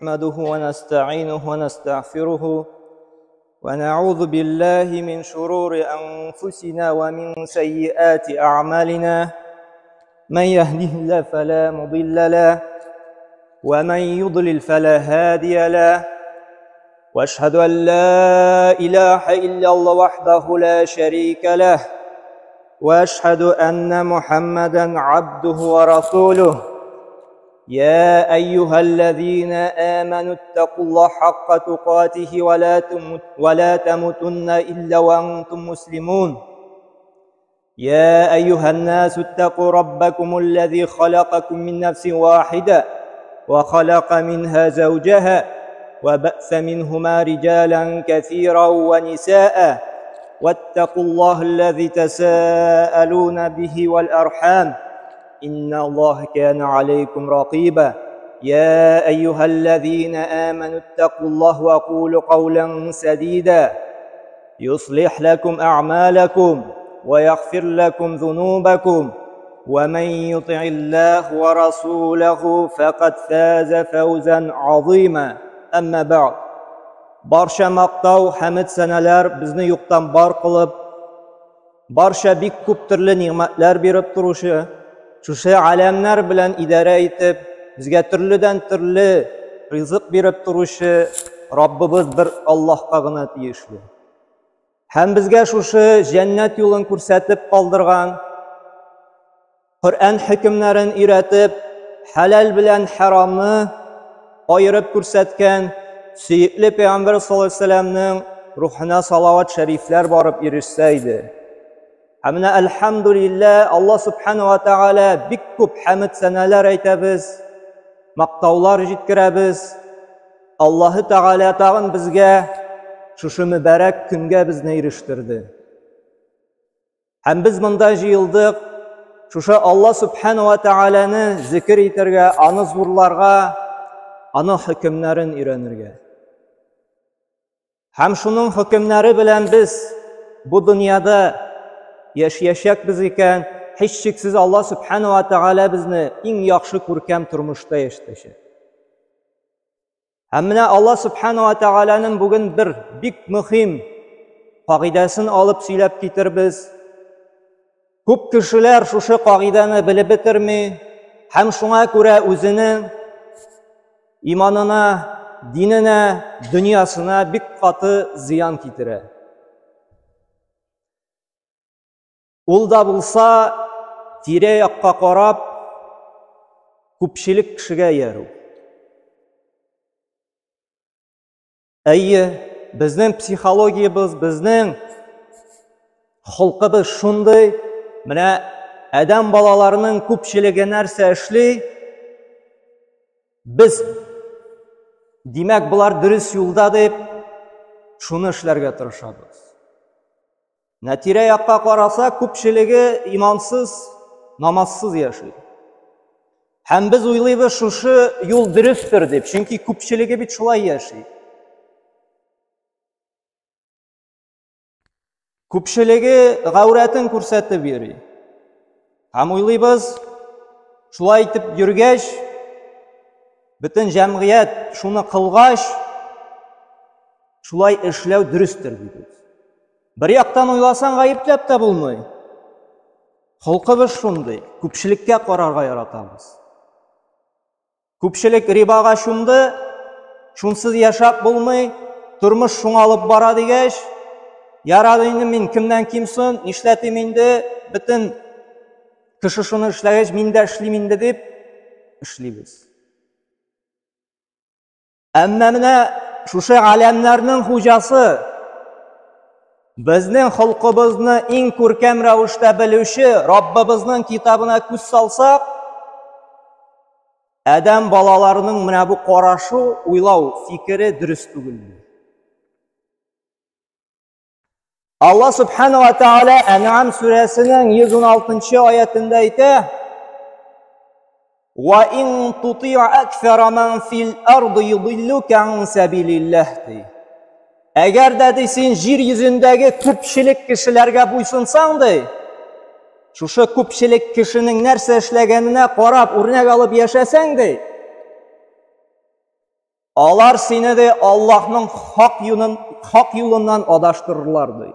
نحمده ونستعينه ونستغفره ونعوذ بالله من شرور أنفسنا ومن سيئات أعمالنا من يهده الله فلا مضل له ومن يضلل فلا هادي له واشهد ان لا اله الا الله وحده لا شريك له واشهد ان محمدا عبده ورسوله يا ايها الذين امنوا اتقوا الله حق تقاته ولا ولا تموتن الا وانتم مسلمون يا ايها الناس اتقوا ربكم الذي خلقكم من نفس واحده وخلق منها زوجها وبأس منهما رجالا كثيرا ونساء واتقوا الله الذي تساءلون به والارحام ان الله كان عليكم رقيبا يا ايها الذين امنوا اتقوا الله وقولوا قولا سديدا يصلح لكم اعمالكم ويغفر لكم ذنوبكم ومن يطع الله ورسوله فقد فاز فوزا عظيما اما بعد Барча мактау, хәмед сәнәләр безне юктан бар кылып, барча бик күп төрле нигъмәтләр биреп торучы, шушы аләмнәр белән идарә итеп, безгә төрледән төрле ризык биреп торучы Раббыбыз бер Аллаһка гына тиешле. Һәм безгә шушы җәннәт юлын күрсәтеп калдырган, Коръән хөкемнәрен өйрәтеп, хәләл белән хәрамны аерып күрсәткән сөекле пәйгамбәр саллаллаһу алейһи вәсәлләмнең рухына салават шәрифләр барып ирешсә иде. Һәм менә әлхәмдүлилләһ, Аллаһ субхана ва тәгалә бик күп хәмд сәнәләр әйтәбез, мактаулар җиткерәбез. Аллаһы Тәгалә тагын безгә шушы мөбарәк көнгә безне ирештерде. Һәм без монда җыелдык, шушы Аллаһ Субхану ва Тәгаләне зикер итәргә, аны зурларга, аның хөкемнәрен өйрәнергә. Һәм шуның хөкемнәре белән без бу дөньяда яшәячәкбез икән, һичшиксез Аллаһ Субхану ва Тәгалә безне иң яхшы күркәм тормышта яшәтәчәк. Һәм менә Аллаһ Субхану ва Тәгаләнең бүген бер бик мөһим кагыйдәсен алып сөйләп китербез. Күп кешеләр шушы кагыйдәне белеп бетерми һәм шуңа күрә үзенең Иманына, диненә, дөньясына бик каты зыян китерә. Ул да булса, тирә-якка карап, күпчелек кешегә иярү. Әйе, безнең психологиябез, безнең холкыбыз шундый, менә адәм балаларының күпчелеге нәрсә эшли? Без, димәк, болар дөрес юлда дип, шуны эшләргә тырышабыз. Менә тирә-якка караса, күпчелеге имансыз, намазсыз яши. Һәм без уйлыйбыз, шушы юл дөрестер дип, чөнки күпчелеге бит шулай яши. Күпчелеге гаурәтен күрсәтеп йөри. Һәм уйлыйбыз, шулай итеп йөргәч, бөтен җәмгыять шуны кылгач, шулай эшләү дөрестер дибез. Бер яктан уйласаң, гаепләп тә булмый. Холкыбыз шундый, күпчелеккә карарга яратабыз. Күпчелек рибага чумды, шунсыз яшәп булмый, тормыш шуңа алып бара дигәч, ярады инде мин кемнән ким соң, нишләтим инде, бөтен кеше шуны эшләгәч, мин дә эшлим инде дип эшлибез. Әмма менә шушы галәмнәрнең хуҗасы, безнең холкыбызны иң күркәм рәвештә белүче Раббыбызның китабына күз салсак, адәм балаларының менә бу карашы, уйлау, фикере дөрес түгел. Алла Субхану ва Тааля Ән'ам сүрәсенең 116 аятында әйтә: "Ва ин тути'а аксара ман фил арды юдиллука ан сабилиллаһ" ди. Әгәр дә ди син җир йөзендәге күпчелек кешеләргә буйсынсаң ди, шушы күпчелек кешенең нәрсә эшләгәненә карап үрнәк алып яшәсәң ди, Алар сине ди Аллаһның хак юлын, хак юлыннан адаштырырлар ди.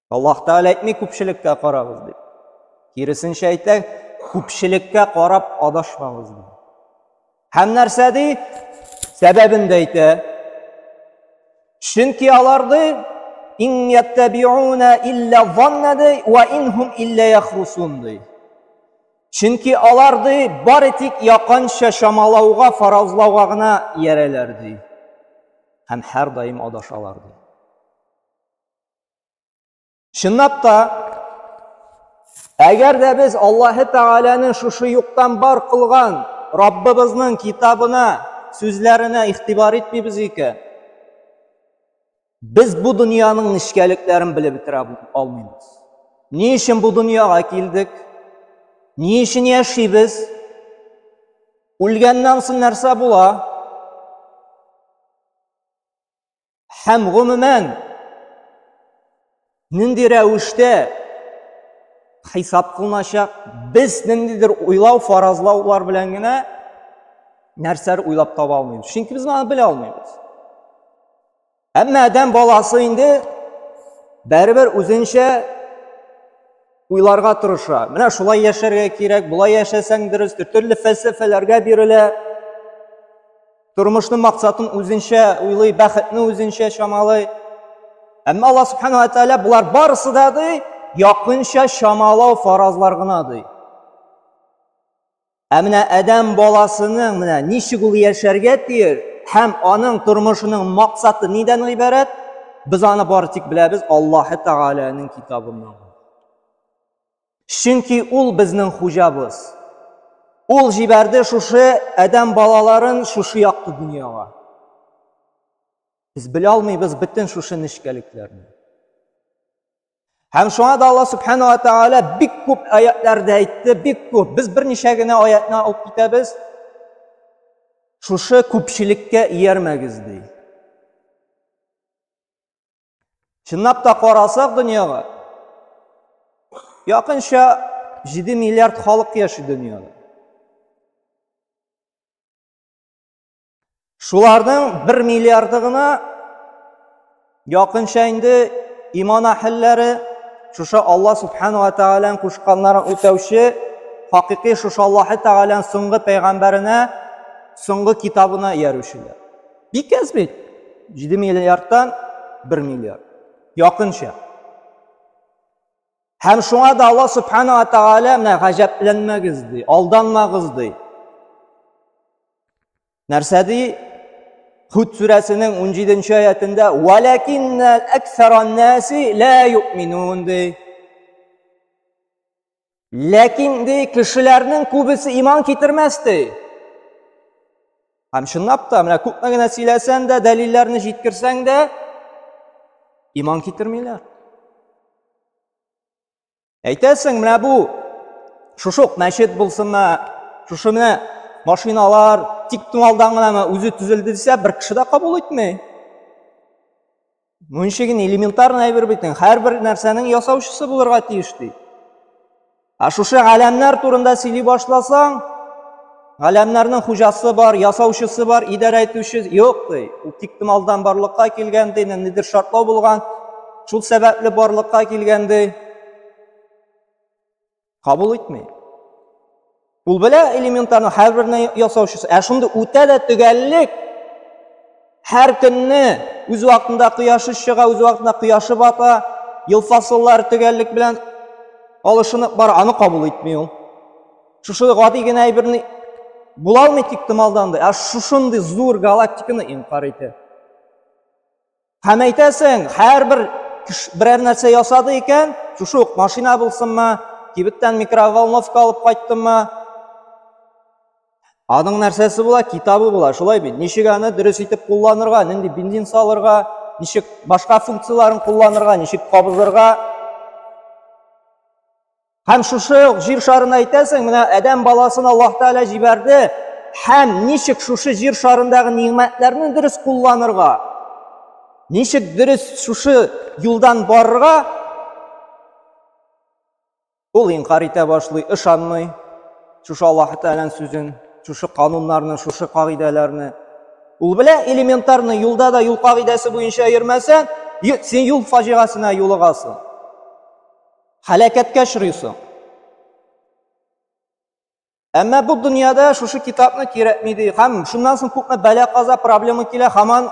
Аллаһ Тәгалә әйтми күпчелеккә карагыз дип. Киресенчә әйтә, күпчелеккә карап адашмагыз ди. Һәм нәрсә ди? Сәбәбен дә әйтә. Чөнки алар ди, ин яттабиуна илля занна ди, ва инхум илля яхрусун ди. Чөнки алар ди, бары тик якынча чамалауга, фаразлауга гына иярәләр ди. Һәм һәрдаим адашалар ди. Чынлап та, әгәр дә без Аллаһы Тәгаләнең шушы юктан бар кылган Раббыбызның китабына, сүзләренә игътибар итмибез икән, без бу дөньяның нечкәлекләрен белеп бетерә алмыйбыз. Ни өчен бу дөньяга килдек? Ни өчен яшибез? Үлгәннән соң нәрсә була? Һәм гомумән нинди рәвештә хисап кылыначак, без ниндидер уйлау, фаразлаулар белән генә нәрсәләр уйлап таба алмыйбыз. Чөнки без моны белә алмыйбыз. Әмма адәм баласы инде бәрібір үзенчә уйларга тырыша. Менә шулай яшәргә кирәк, болай яшәсәң дөрес, төрле фәлсәфәләргә бирелә. Тормышның максатын үзенчә уйлый, бәхетне үзенчә чамалый. Әмма Аллаһ субхану ва тааля булар барысы да ди, якынча чамалау фаразлар гына ди. Ә менә адәм баласының менә ничек ул яшәргә тиеш һәм аның тормышының максаты нидән гыйбарәт? Без аны бары тик беләбез Аллаһ Тәгаләнең китабыннан. Чөнки ул безнең хуҗабыз. Ул җибәрде шушы адәм балаларын шушы якты дөньяга. Без белә алмыйбыз бөтен шушы нечкәлекләрне. Һәм шуңа да Аллаһ Субхану ва Тааля бик күп аятларда әйтте, бик күп. Без берничә генә аятны алып китәбез. Шушы күпчелеккә иярмәгез ди. Чынлап та карасак дөньяга, якынча 7 миллиард халык яши дөньяда. Шуларның 1 миллиарды гына якынча инде иман әһелләре, шушы Алла субхану ва тааляның кушканнарын үтәүче, хакыйкый шушы Аллаһы Тәгаләнең соңгы пәйгамбәренә, соңгы китабына иярүчеләр. Бик әз бит. 7 миллиардтан 1 миллиард. Якынча. Һәм шуңа да Аллаһ субхана ва тааля менә гаҗәпләнмәгез ди, алданмагыз ди. Нәрсә ди? Худ сүрәсенең 17 аятында «Валякинна әксаран наси ла юъминун» ди. Ләкин ди кешеләрнең күбесе иман китермәс ди. Һәм чынлап та менә күпме генә сөйләсәң дә, дәлилләрне җиткерсәң дә, иман китермиләр. Әйтәсең, менә бу шушы ук мәчет булсынмы, шушы менә машиналар тик тумалдан гынамы үзе төзелде дисә, бер кеше дә кабул итми. Ничек инде элементарный әйбер бит инде. Һәрбер нәрсәнең ясаучысы булырга тиеш ди. Ә шушы галәмнәр турында сөйли башласаң, галәмнәрнең хуҗасы бар, ясаучысы бар, идарә итүче юк ди. Ул тик томалдан барлыкка килгән ди, ниндидер шартлау булган, шул сәбәпле барлыкка килгән ди. Кабул итми. Ул белә элементарно һәрберне ясаучысы. Ә шундый үтә дә төгәллек һәр көнне үз вакытында кояшы чыга, үз вакытында кояшы бата, ел фасыллары төгәллек белән алышынып бара, аны кабул итми ул. Шушы гади генә әйберне була алмый тик томалдан да. Ә шушындый зур галактиканы инкар итә. Һәм әйтәсең, һәрбер берәр нәрсә ясады икән, шушы ук машина булсынмы, кибеттән микроволновка алып кайттымы, аның нәрсәсе була, китабы була, шулай бит. Ничек аны дөрес итеп кулланырга, нинди бензин салырга, ничек башка функцияләрен кулланырга, ничек кабызырга. Һәм шушы ук җир шарына әйтәсең, менә адәм баласын Аллаһ Тәгалә җибәрде, һәм ничек шушы җир шарындагы нигъмәтләрне дөрес кулланырга, ничек дөрес шушы юлдан барырга, ул инкар итә башлый, ышанмый шушы Аллаһ Тәгаләнең сүзен, шушы кануннарны, шушы кагыйдәләрне. Ул белә, элементарно юлда да юл кагыйдәсе буенча йөрмәсәң, син юл фаҗигасенә юлыгасың. Һәлакәткә очрыйсың. Әмма бу дөньяда шушы китапны кирәкми ди. Һәм шуннан соң күпме бәла-каза, проблема килә, һаман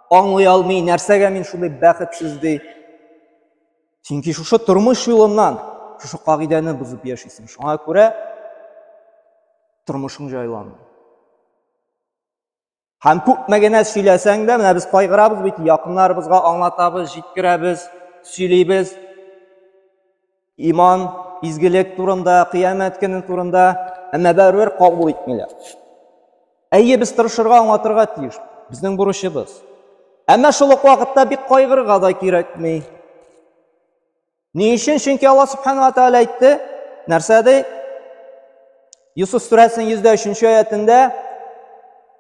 аңлый алмый, нәрсәгә мин шундый бәхетсез ди. Чөнки шушы тормыш юлыннан, шушы кагыйдәне бозып яшисең. Шуңа күрә тормышың җайланмый. Һәм күпме генә сөйләсәң дә, менә без кайгырабыз бит, якыннарыбызга аңлатабыз, җиткерәбез, сөйлибез. Иман, изгелек турында, кыямәт көне турында, әмма барыбер кабул итмиләр. Әйе, без тырышырга, аңлатырга тиеш. Безнең бурычыбыз. Әмма шул ук вакытта бик кайгырырга да кирәкми. Ни өчен? Чөнки Аллаһ Субхану ва Тааля әйтте, нәрсә ди? Юсуф сүрәсенең 103 аятендә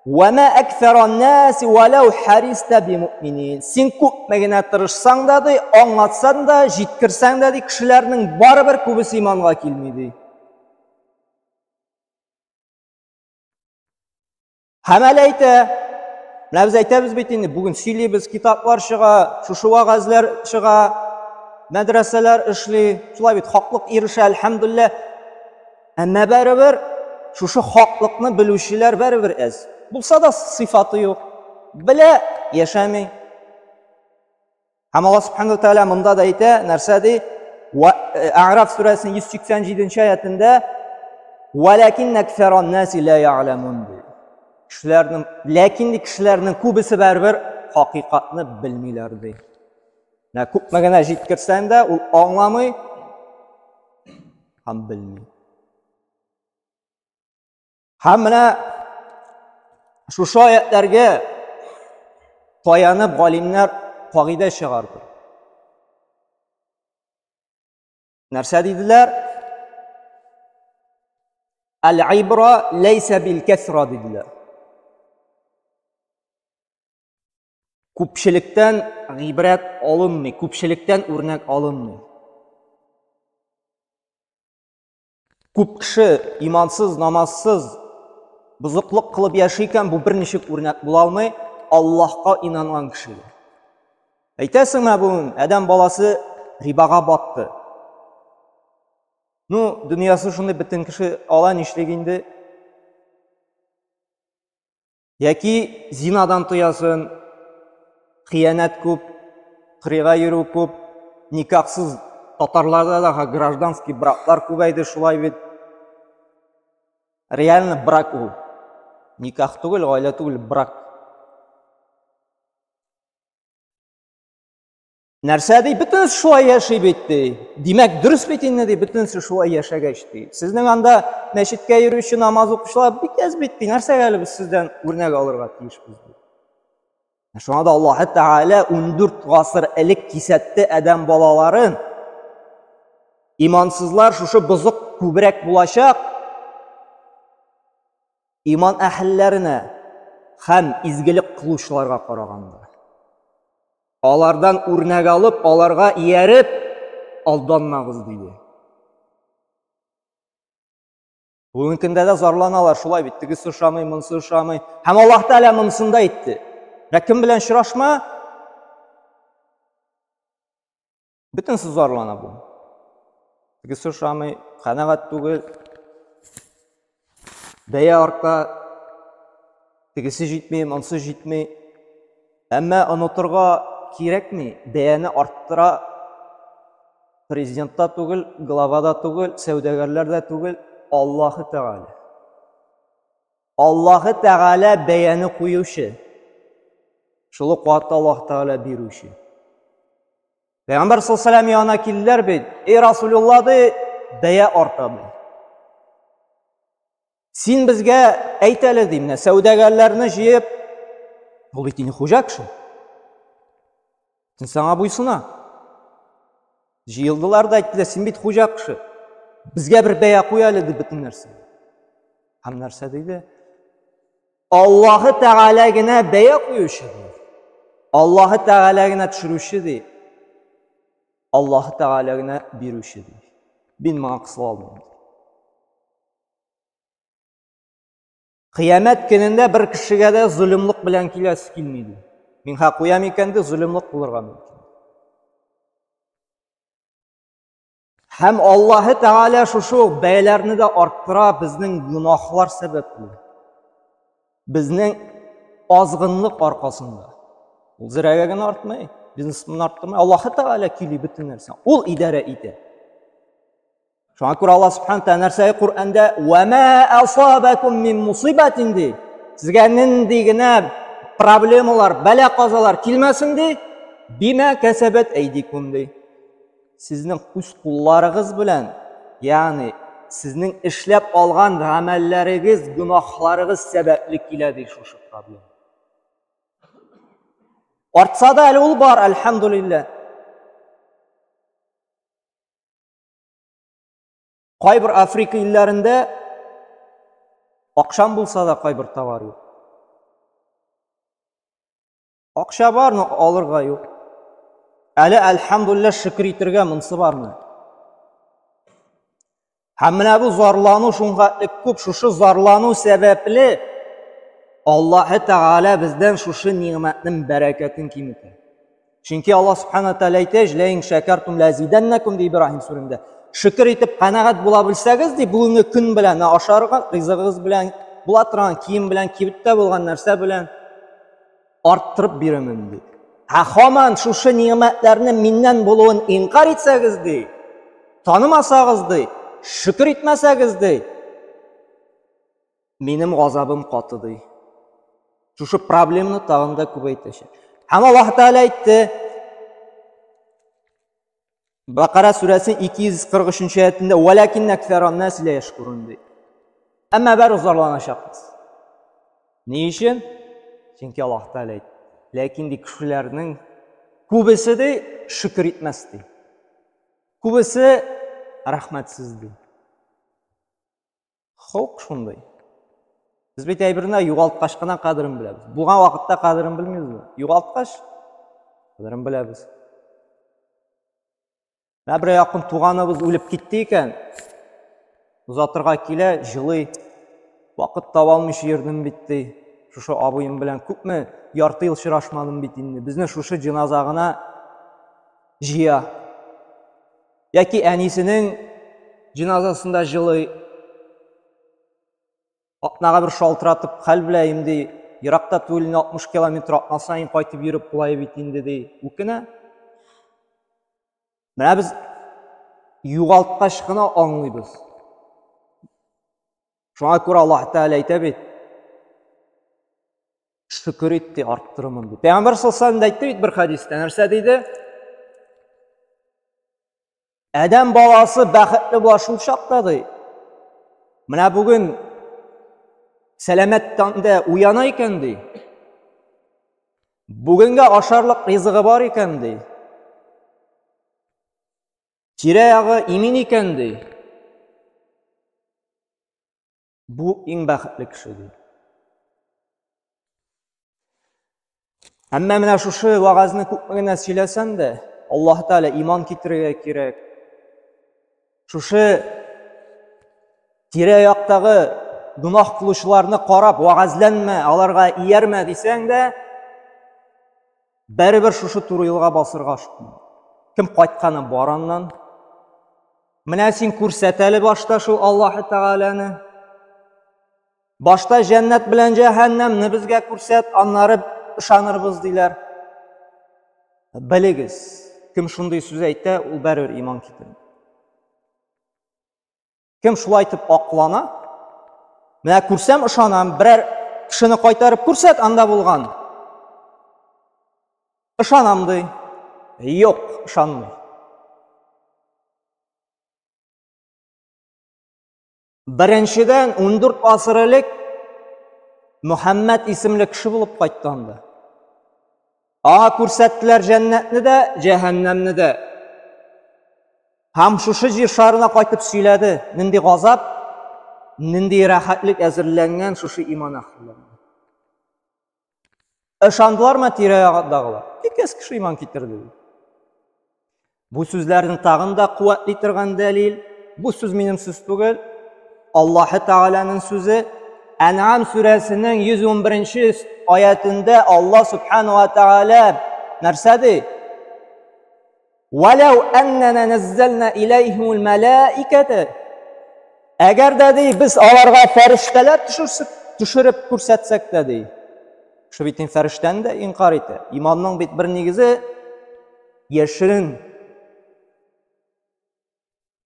Ва ма аксаран наси валау хариста бимуминин. Син күпме генә тырышсаң да ди, аңлатсаң да, җиткерсәң дә ди, кешеләрнең барыбер күбесе иманга килми ди. Һәм әле әйтә, менә без әйтәбез бит инде, бүген сөйлибез, китаплар чыга, шушы вәгазьләр чыга, мәдрәсәләр эшли, шулай бит, хаклык ирешә, әлхәмдүлилләһ. Әмма барыбер шушы хаклыкны белүчеләр барыбер әз. Булса да сыйфаты юк. Белә, яшәми. Һәм Аллаһ Субхану Тааля монда да әйтә, нәрсә ди? Әгъраф сүрәсенең 187 аятендә Валакин аксаран наси ла я'ламун ди. Кешеләрнең, ләкин ди кешеләрнең күбесе барыбер хакыйкатьне белмиләр ди. Менә күпме генә җиткерсәң дә, ул аңламый һәм белми. Һәм менә шушы аятләргә таянып галимнәр кагыйдә чыгарды. Нәрсә диделәр? Әл-ибра ләйсә бил кәсра диделәр. Күпчелектән гыйбрәт алынмый, күпчелектән үрнәк алынмый. Күп кеше имансыз, намазсыз, бозыклык кылып яши икән, бу берничек үрнәк була алмый Аллаһка инанган кешегә. Әйтәсең менә бүген адәм баласы рибага батты. Ну, дөньясы шундый бөтен кеше ала нишлик инде? Яки зинадан тоясын, хыянәт күп, кырыйга йөрү күп, никахсыз татарларда да гражданский браклар күбәйде шулай бит. Реально брак ул. Никах түгел, гаилә түгел, брак. Нәрсә ди? Бөтенесе шулай яши бит ди. Димәк, дөрес бит инде ди, бөтенесе шулай яшәгәч ди. Сезнең анда мәчеткә йөрүче, намаз укучылар бик әз бит ди. Нәрсәгә әле без сездән үрнәк алырга тиешбез ди. Шуңа да Аллаһ Тәгалә 14 гасыр элек кисәтте адәм балаларын. Имансызлар шушы бозык күбрәк булачак. Иман әһелләренә һәм изгелек кылучыларга караганда. Алардан үрнәк алып, аларга ияреп, алданмагыз, диде. Бүгенге көндә дә зарланалар, шулай бит, тегесе ошамый, монысы ошамый. Һәм Аллаһ Тәгалә монысын да әйтте. Ә кем белән очрашма, бөтенесе зарлана бу. Тегесе ошамый, канәгать түгел. Бәя арта, тегесе җитми, монысы җитми. Әмма онытырга кирәкми, бәяне арттыра президент та түгел, глава да түгел, сәүдәгәрләр дә түгел, Аллаһы Тәгалә. Аллаһы Тәгалә бәяне куючы. Шул ук вакытта Аллаһ Тәгалә бирүче. Пәйгамбәр саллаллаху янына килделәр бит. Эй Расулулла ди, бәя арта ди. Син безгә әйт әле ди, менә сәүдәгәрләрне җыеп, ул бит инде хуҗа кеше. Син саңа буйсына. Җыелдылар да әйттеләр, син бит хуҗа кеше. Безгә бер бәя куй әле ди бөтен нәрсә. Һәм нәрсә диде? Аллаһы Тәгалә генә бәя куючы ди. Аллаһы Тәгалә генә төшерүче ди. Аллаһы Тәгалә генә бирүче ди. Мин моңа кысыла алмыйм. Кыямәт көнендә бер кешегә дә золымлык белән киләсе килми ди. Мин хак куям икән ди, золымлык булырга мөмкин. Һәм Аллаһы Тәгалә шушы ук бәяләрне дә арттыра безнең гөнаһлар сәбәпле. Безнең азгынлык аркасында. Ул зирәгә генә артмый, бизнесмен арттырмый. Аллаһы Тәгалә көйли бөтен нәрсә. Ул идарә итә. Шуңа күрә Аллаһ Субхану тәгалә нәрсә Коръәндә «Ва ма асабакум мин мусибатин» ди. Сезгә нинди генә проблемалар, бәла-казалар килмәсен ди, бима кәсәбәт әйдикум ди. Сезнең үз кулларыгыз белән, ягъни сезнең эшләп алган гамәлләрегез, гөнаһларыгыз сәбәпле килә ди шушы проблема. Артса да әле ул бар, әлхәмдулилләһ. Кайбер Африка илләрендә акчам булса да кайбер товар юк. Акча бар, но алырга юк. Әле әлхәмдулилла шөкер итергә монсы бармы? Һәм менә бу зарлану шуңа күп, шушы зарлану сәбәпле Аллаһы Тәгалә бездән шушы нигъмәтнең бәрәкәтен киметә. Чөнки Аллаһ Субхана Тәгалә әйтә, "Ләин шәкәртум ләзидәннәкум" ди Ибраһим сүрендә. Шөкер итеп канәгать була белсәгез, ди, бүгенге көн белән ашарга ризыгыгыз белән, була торган кием белән, кибеттә булган нәрсә белән арттырып бирәмен, ди. Ә һаман шушы нигъмәтләрне миннән булуын инкар итсәгез, ди, танымасагыз, ди, шөкер итмәсәгез, ди, минем газабым каты ди. Шушы проблеманы тагын да күбәйтәчәк. Һәм Аллаһ Тәгалә әйтте, Бакара сүрәсе 243 аятендә «Вәләкин әксәран нас ла яшкурун» ди. Әмма бәрү зарланачакбыз. Ни өчен? Чөнки Аллаһ Тәгалә әйтте. Ләкин ди кешеләрнең күбесе ди шөкер итмәс ди. Күбесе рәхмәтсез ди. Холк шундый. Без бит әйберне югалткач кына кадерен беләбез. Булган вакытта кадерен белмибез. Югалткач кадерен беләбез. Менә бер якын туганыбыз үлеп китте икән, озатырга килә, җылый. Вакыт таба алмыйча йөрдем бит ди. Шушы абыем белән күпме ярты ел очрашмадым бит инде. Безне шушы җеназа гына җыя. Яки әнисенең җеназасында җылый. Атнага бер шалтыратып хәл беләем ди. Еракта түгел, 60 километр атна саен кайтып йөреп була бит инде ди. Үкенә. Менә без югалткач кына аңлыйбыз. Шуңа күрә Аллаһ Тәгалә әйтә бит, шөкер ит ди, арттырырмын ди. Пәйгамбәр саллаллаху алейһи әйтте бит бер хәдистә, нәрсә диде? Адәм баласы бәхетле була шул чакта ди. Менә бүген сәламәт тәндә уяна икән ди. Бүгенгә ашарлык ризыгы бар икән ди. Тирә-ягы имин икән ди. Бу иң бәхетле кеше ди. Әмма менә шушы вәгазьне күпме генә сөйләсәм дә, Аллаһ Тәгалә иман китерергә кирәк. Шушы тирә-яктагы гөнаһ кылучыларны карап вәгазьләнмә, аларга иярмә дисәң дә, бәрібер шушы туры юлга басырга ашыкмый. Кем кайтканы бар аннан. Менә син күрсәт әле башта шул Аллаһы Тәгаләне. Башта җәннәт белән җәһәннәмне безгә күрсәт, аннары ышанырбыз диләр. Белегез, кем шундый сүз әйтә, ул бәрібер иман китерми. Кем шулай итеп аклана? Менә күрсәм ышанам, берәр кешене кайтарып күрсәт анда булган. Ышанам ди. Юк, ышанмый. Беренчедән, 14 асыр элек Мөхәммәд исемле кеше булып кайтты анда. Аңа күрсәттеләр җәннәтне дә, җәһәннәмне дә. Һәм шушы җир шарына кайтып сөйләде, нинди газап, нинди рәхәтлек әзерләнгән шушы иман әһелләренә. Ышандылармы тирә-ягындагылар? Бик әз кеше иман китерде. Бу сүзләрне тагын да куәтли торган дәлил, бу сүз минем сүз түгел, Аллаһы Тәгаләнең сүзе. Ән'ам сүрәсенең 111 аятендә Аллаһ субхану ва тааля нәрсә ди? Валау аннана наззална илайхимул малаиката. Әгәр дә ди без аларга фәрештәләр төшерсек, төшереп күрсәтсәк тә ди. Кеше бит фәрештәне дә инкар итә. Иманның бит бер нигезе яшерен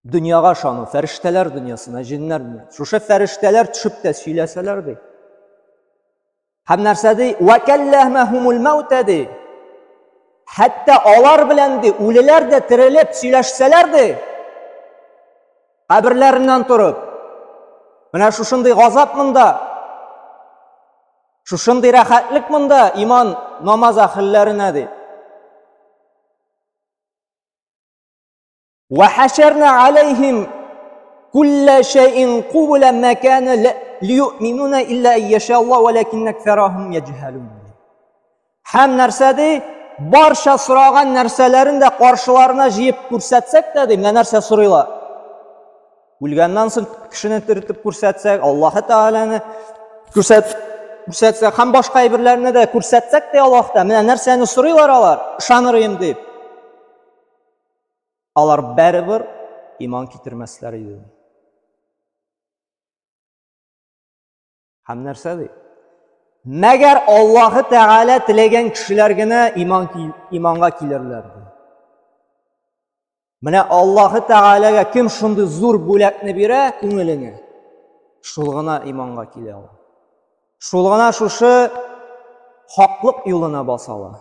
дөньяга ышану, фәрештәләр дөньясына, җеннәр дөньясына. Шушы фәрештәләр төшеп тә сөйләсәләр ди. Һәм нәрсә ди? Ва каллаһумул маута ди. Хәтта алар белән ди, үлеләр дә терелеп сөйләшсәләр ди. Каберләреннән торып. Менә шушындый газап монда. Шушындый рәхәтлек монда иман намаз әһелләренә ди. وحشرنا عليهم كل شيء قبلا ما كان ليؤمنون إلا أن يشاء الله ولكن أكثرهم يجهلون. Һәм нәрсә ди? Барча сораган нәрсәләрен дә каршыларына җыеп күрсәтсәк тә ди, менә нәрсә сорыйлар. Үлгәннән соң кешене терелтеп күрсәтсәк, Аллаһы Тәгаләне күрсәт күрсәтсәк һәм башка әйберләрне дә күрсәтсәк тә Аллаһ та менә нәрсәне сорыйлар алар, ышаныр идем дип. Алар бәрібір иман китермәсләр иде. Һәм нәрсә ди? Мәгәр Аллаһы Тәгалә теләгән кешеләр генә иман иманга килерләр ди. Менә Аллаһы Тәгаләгә кем шундый зур бүләкне бирә күңеленә, шул гына иманга килә ала. Шул гына шушы хаклык юлына баса ала.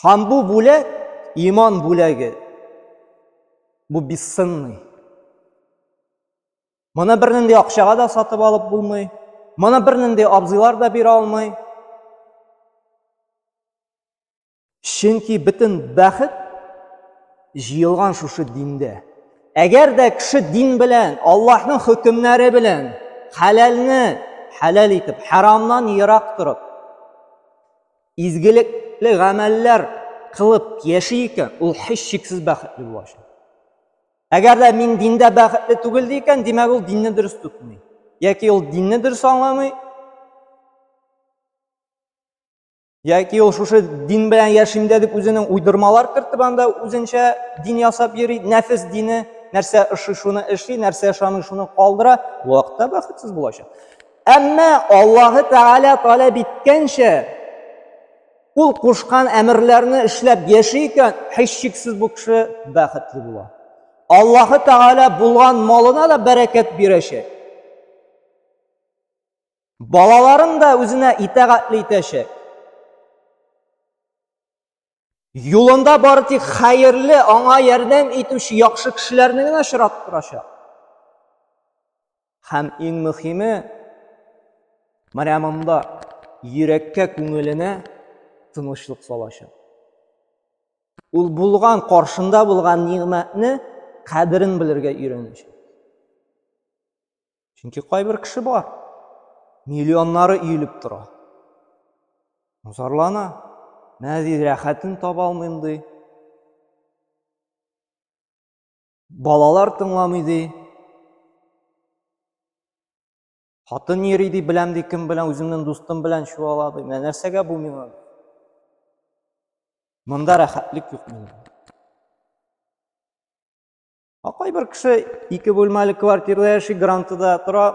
Һәм бу бүләк, иман бүләге, бу бесценный. Моны бернинди акчага да сатып алып булмый. Моны бернинди абзыйлар да бирә алмый. Чөнки бөтен бәхет җыелган шушы диндә. Әгәр дә кеше дин белән, Аллаһның хөкемнәре белән хәләлне хәләл итеп, харамнан ерак торып, изгелекле гамәлләр кылып яши икән, ул һичшиксез бәхетле булачак. Әгәр дә мин диндә бәхетле түгел ди икән, димәк ул динне дөрес тотмый. Яки ул динне дөрес аңламый, яки ул шушы дин белән яшим дә дип үзенең уйдырмалар кертеп анда үзенчә дин ясап йөри, нәфес дине, нәрсә ошый шуны эшли, нәрсә ошамый шуны калдыра, бу вакытта бәхетсез булачак. Әмма Аллаһы Тәгалә таләп иткәнчә, ул кушкан әмерләрне эшләп яши икән, һичшиксез бу кеше бәхетле була. Аллаһы Тәгалә булган малына да бәрәкәт бирәчәк. Балаларын да үзенә итагатьле итәчәк. Юлында бары тик хәерле, аңа ярдәм итүче яхшы кешеләрне генә очратып торачак. Һәм иң мөһиме, менә монда йөрәккә, күңеленә тынычлык салачак. Ул булган, каршында булган нигъмәтне кадерен белергә өйрәнәчәк. Чөнки кайбер кеше бар, миллионнары өелеп тора. Зарлана, менә ди, рәхәтен таба алмыйм ди. Балалар тыңламый ди. Хатын йөри ди, беләм ди, кем белән, үземнең дустым белән чуала ди. Менә нәрсәгә бу миңа? Монда рәхәтлек юк минем. Ә кайбер кеше ике бүлмәле квартирада яши, грантыда тора.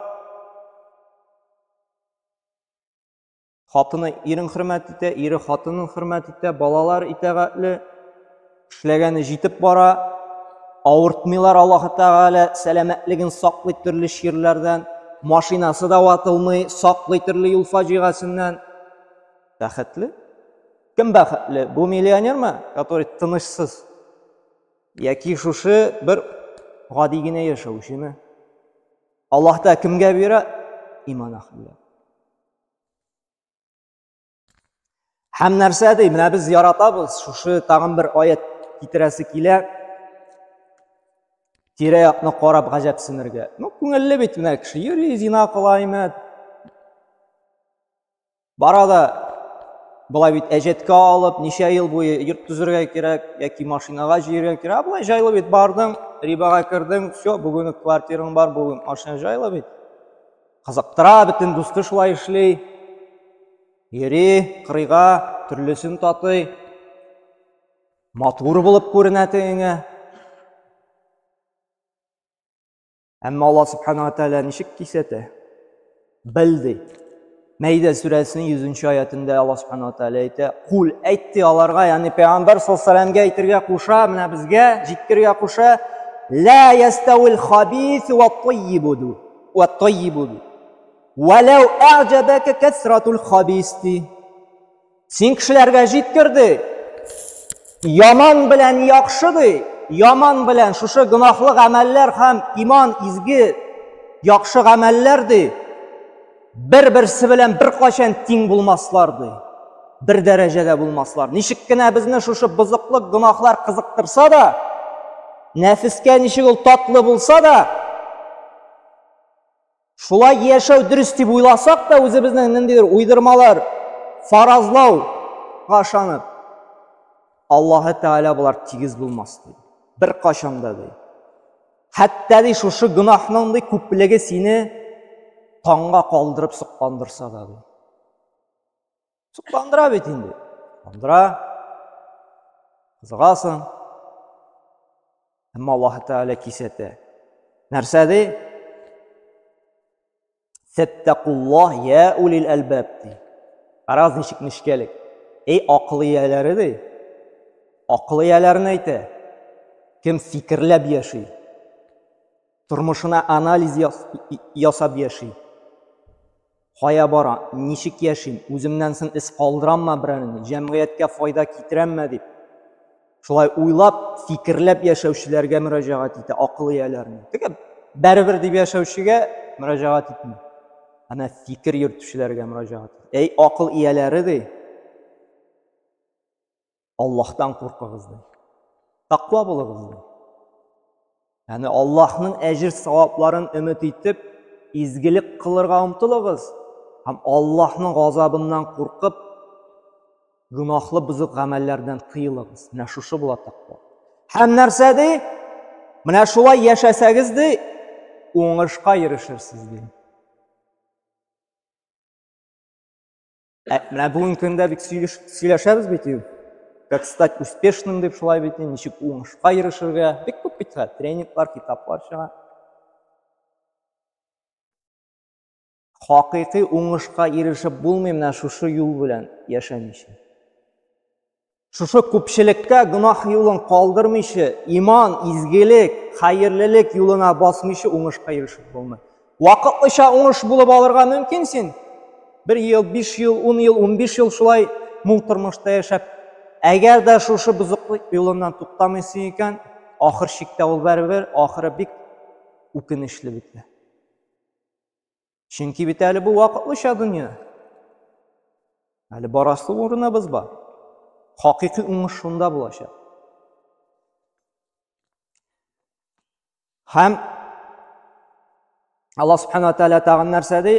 Хатыны ирен хөрмәт итә, ире хатынын хөрмәт итә, балалар итәгатьле, эшләгәне җитеп бара. Авыртмыйлар Аллаһы Тәгалә, сәламәтлеген саклый төрле чирләрдән, машинасы да ватылмый, саклый төрле юл фаҗигасеннән. Бәхетле? Кем бәхетле? Бу миллионермы, который тынычсыз? Яки шушы бер гади генә яшәүчеме? Аллаһ та кемгә бирә? Иман әһленә. Һәм нәрсә ди? Менә без яратабыз, шушы тагын бер аят китерәсе килә. Тирә-якны карап гаҗәпсенергә. Ну, күңелле бит менә кеше йөри, зина кыла име? Бара да болай бит әҗәткә алып, ничә ел буе йорт төзергә кирәк, яки машинага җыярга кирәк. Ә болай җайлы бит, бардың, рибага кердең, все, бүген үк квартираң бар, бүген машина җайлы бит. Кызыктыра, бөтен дусты шулай эшли. Йөри, кырыйга, төрлесен татый. Матур булып күренә тегеңә. Әмма Аллаһ Субхану ва Тааля ничек кисәтә? Бел ди. Мәйдә сүрәсенең 100 аятында Аллаһ Субхану ва Тааля әйтә: "Кул әйт ди аларга, ягъни пәйгамбәр саллаллаһу алейһи әйтергә куша, менә безгә җиткерергә куша: "Ла яставил хабис ва таййибу ва таййибу. Валау а'җабака касратул хабис" ди. Син кешеләргә җиткер ди. Яман белән яхшы ди. Яман белән шушы гөнаһлы гамәлләр һәм иман изге яхшы гамәлләр ди. Бер-берсе белән беркайчан тиң булмаслар ди. Бер дәрәҗәдә булмаслар. Ничек кенә безне шушы бозыклык гөнаһлар кызыктырса да, нәфескә ничек ул татлы булса да, Шулай яшәү дөрес дип уйласак та, үзебезнең ниндидер уйдырмалар, фаразлауга ышанып, Аллаһы Тәгалә болар тигез булмас ди. Бер кашан да ди. Хәтта ди шушы гөнаһның ди күплеге сине таңга калдырып сокландырса да ди. Сокландыра бит инде. Сокландыра. Кызыгасың. Әмма Аллаһ Тәгалә кисәтә. Нәрсә ди? Фәттәкуллаһ я улил әлбаб ди. Карагыз ничек нечкәлек. Эй акыл ияләре ди. Акыл ияләрен әйтә. Кем фикерләп яши. Тормышына анализ ясап яши. Кая бара, ничек яшим, үземнән соң эз калдыраммы берәрне, җәмгыятькә файда китерәмме дип. Шулай уйлап, фикерләп яшәүчеләргә мөрәҗәгать итә, акыл ияләренә. Теге бәребер дип яшәүчегә мөрәҗәгать итми. Әнә фикер йөртүчеләргә мөрәҗәгать итә. Әй, акыл ияләре ди. Аллаһтан куркыгыз ди. Таква булыгыз ди. Ягъни Аллаһның әҗер савапларын өмет итеп, изгелек кылырга омтылыгыз һәм Аллаһның газабыннан куркып, гөнаһлы бозык гамәлләрдән тыелыгыз. Менә шушы була таква. Һәм нәрсә ди? Менә шулай яшәсәгез ди, уңышка ирешерсез ди. Ә, менә бүгенге көндә бик сөйләшәбез бит инде. Как стать успешным дип шулай бит инде, ничек уңышка ирешергә. Бик күп бит тренинглар, китаплар чыга. Хакыйкый уңышка ирешеп булмый менә шушы юл белән яшәмичә. Шушы күпчелеккә гөнаһ юлын калдырмыйча, иман, изгелек, хәерлелек юлына басмыйча уңышка ирешеп булмый. Вакытлыча уңыш булып алырга мөмкин син. Бер ел, биш ел, ун ел, 15 ел шулай мул тормышта яшәп, әгәр дә шушы бозыклык юлыннан туктамыйсың икән, ахыр чиктә ул барыбер ахыры бик үкенечле бетә. Чөнки бит әле бу вакытлыча дөнья. Әле барасы урыныбыз бар. Хакыйкый уңыш шунда булачак. Һәм Аллаһ Субхану Тааля тагын нәрсә ди?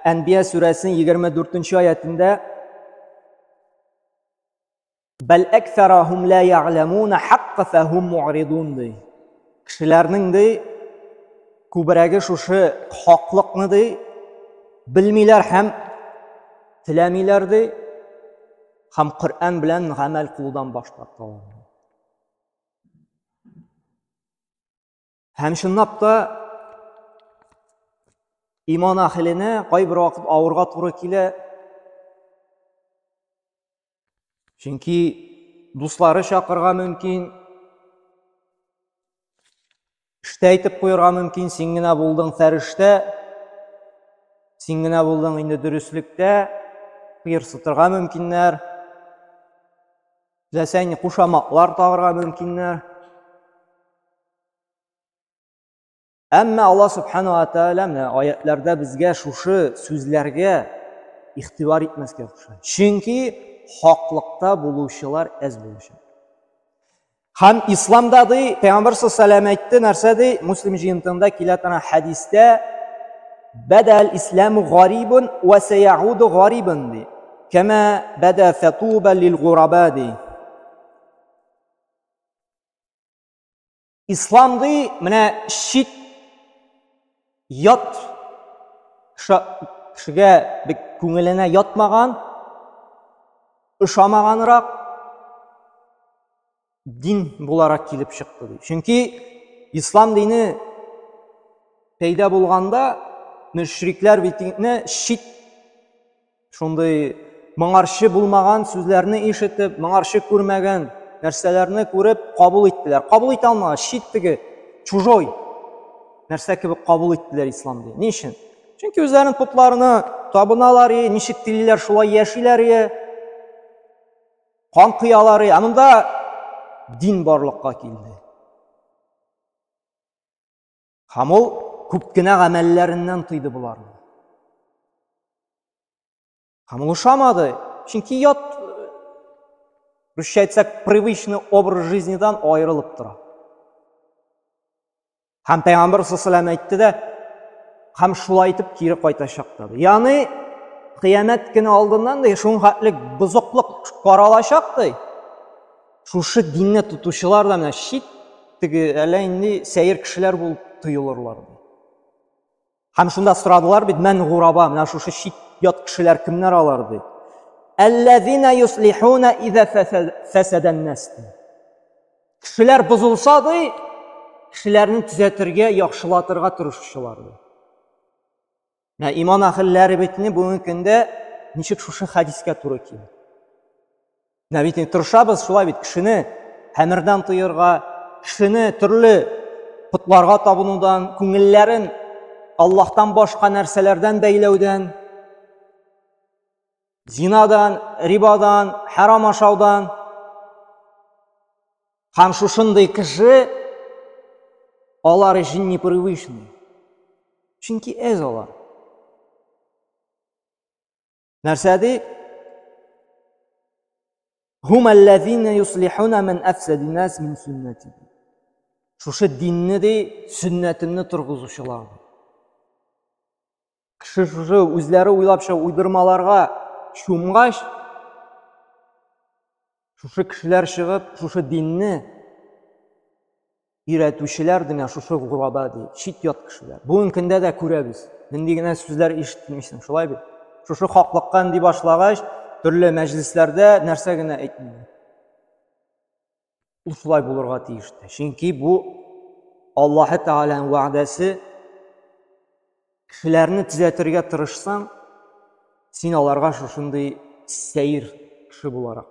Әнбия сүрәсенең 24 аятендә Бәл әксәрахум ла я'ламуна хакка фәһум му'ридун ди. Кешеләрнең ди күбрәге шушы хаклыкны ди белмиләр һәм теләмиләр ди һәм Коръән белән гамәл кылудан баш тарталар. Һәм чынлап та иман әһеленә кайбер вакыт авырга туры килә. Чөнки дуслары чакырга мөмкин, эштә әйтеп куярга мөмкин, син генә булдың фәрештә, син генә булдың инде дөреслектә, кыерсытырга мөмкиннәр. Теләсә инде кушаматлар тагырга мөмкиннәр. Әмма Аллаһ Субхану ва Тааля менә аятларда безгә шушы сүзләргә игътибар итмәскә куша. Чөнки хаклыкта булучылар әз булачак. Һәм исламда ди, Пәйгамбәр саллаллаху әйтте, нәрсә ди? Муслим җыентыгында килә торган хәдистә Бәдәл исламу гарибун ва саяуду гарибан ди. Кама бәдә фатуба лил гураба ди. Ислам ди, менә чит ят Кешегә бик күңеленә ятмаган, ошамаганрак дин буларак килеп чыкты ди. Чөнки ислам дине пәйда булганда мөшрикләр бит инде чит шундый моңарчы булмаган сүзләрне ишетеп, моңарчы күрмәгән нәрсәләрне күреп кабул иттеләр. Кабул итә алмады, чит теге чужой нәрсә кебек кабул иттеләр ислам динен. Ни өчен? Чөнки үзләренең потларына табыналар, ничек телиләр, шулай яшиләр, кан коялар. Ә монда дин барлыкка килде. Һәм ул күп кенә гамәлләреннән тыйды боларны. Һәм ул ошамады, чөнки ят, русча әйтсәк, привычный образ жизнидан аерылып тора. Һәм Пәйгамбер саллаллаху әйтте дә, һәм шулай итеп кире кайтачак та. Ягъни кыямәт көне алдыннан ди, шуның хәтле бозыклык каралачак ди. Шушы динне тотучылар да менә чит теге әллә инде сәер кешеләр булып тоелырлар. Һәм шунда сорадылар бит, мән гураба, менә шушы чит ят кешеләр кемнәр алар ди. Әлләзина юслихуна иза фәсәдән нас. Кешеләр бозылса ди, кешеләрне төзәтергә, яхшылатырга тырышучылар ди. Менә иман әһелләре бит инде бүгенге көндә ничек шушы хәдискә туры килә. Менә бит инде тырышабыз шулай бит кешене хәмердән тыерга, кешене төрле потларга табынудан, күңелләрен Аллаһтан башка нәрсәләрдән бәйләүдән, зинадан, рибадан, хәрам ашаудан. Һәм шушындый кеше алар өчен непривычный. Чөнки әз алар. Нәрсә ди? Хум аллазина юслихуна ман афсада нас мин суннати. Шушы динне ди, сөннәтемне торгызучылар. Кеше шушы үзләре уйлап чыгып уйдырмаларга чумгач, шушы кешеләр чыгып, шушы динне өйрәтүчеләр дөнья шушы гураба ди, чит-ят кешеләр. Бүгенге көндә дә күрәбез. Нинди генә сүзләр ишетмисең, шулай бит? Шушы хаклыкка өнди башлагач, төрле мәҗлесләрдә нәрсә генә әйтмиләр. Ул шулай булырга тиеш тә. Чөнки бу Аллаһы Тәгаләнең вәгъдәсе. Кешеләрне төзәтергә тырышсаң, син аларга шушындый сәер кеше буларак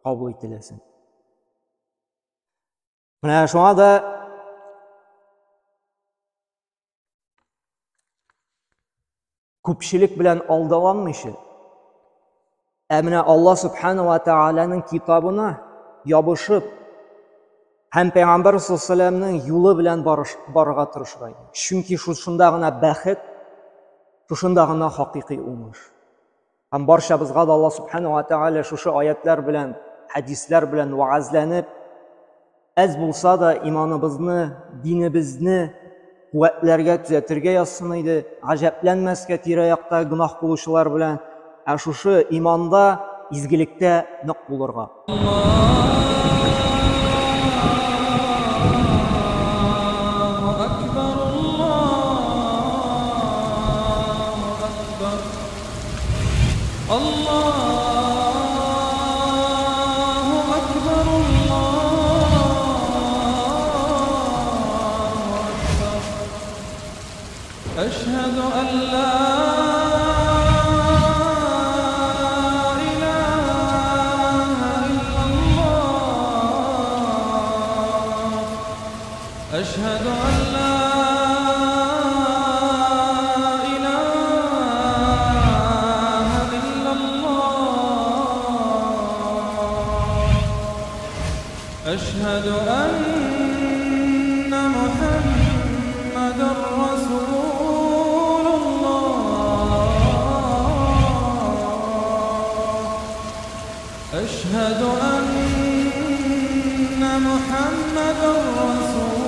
кабул ителәсең. Менә шуңа да күпчелек белән алдаланмыйча, ә менә Алла Субхану ва Тааляның китабына ябышып һәм Пәйгамбәр саллаллаху юлы белән барырга тырышырга кирәк. Чөнки шушында гына бәхет, шушында гына хакыйкый уңыш. Һәм барчабызга да Алла Субхану ва Тааля шушы аятлар белән, хәдисләр белән вәгазьләнеп, әз булса да иманыбызны, динебезне куәтләргә, төзәтергә язсын иде. Гаҗәпләнмәскә тирә-якта гөнаһ кылучылар белән, ә шушы иманда, изгелектә нык булырга. أشهد أن لا إله إلا الله أشهد أن لا إله إلا الله أشهد أن محمدا رسول الله أشهد أن محمدا رسول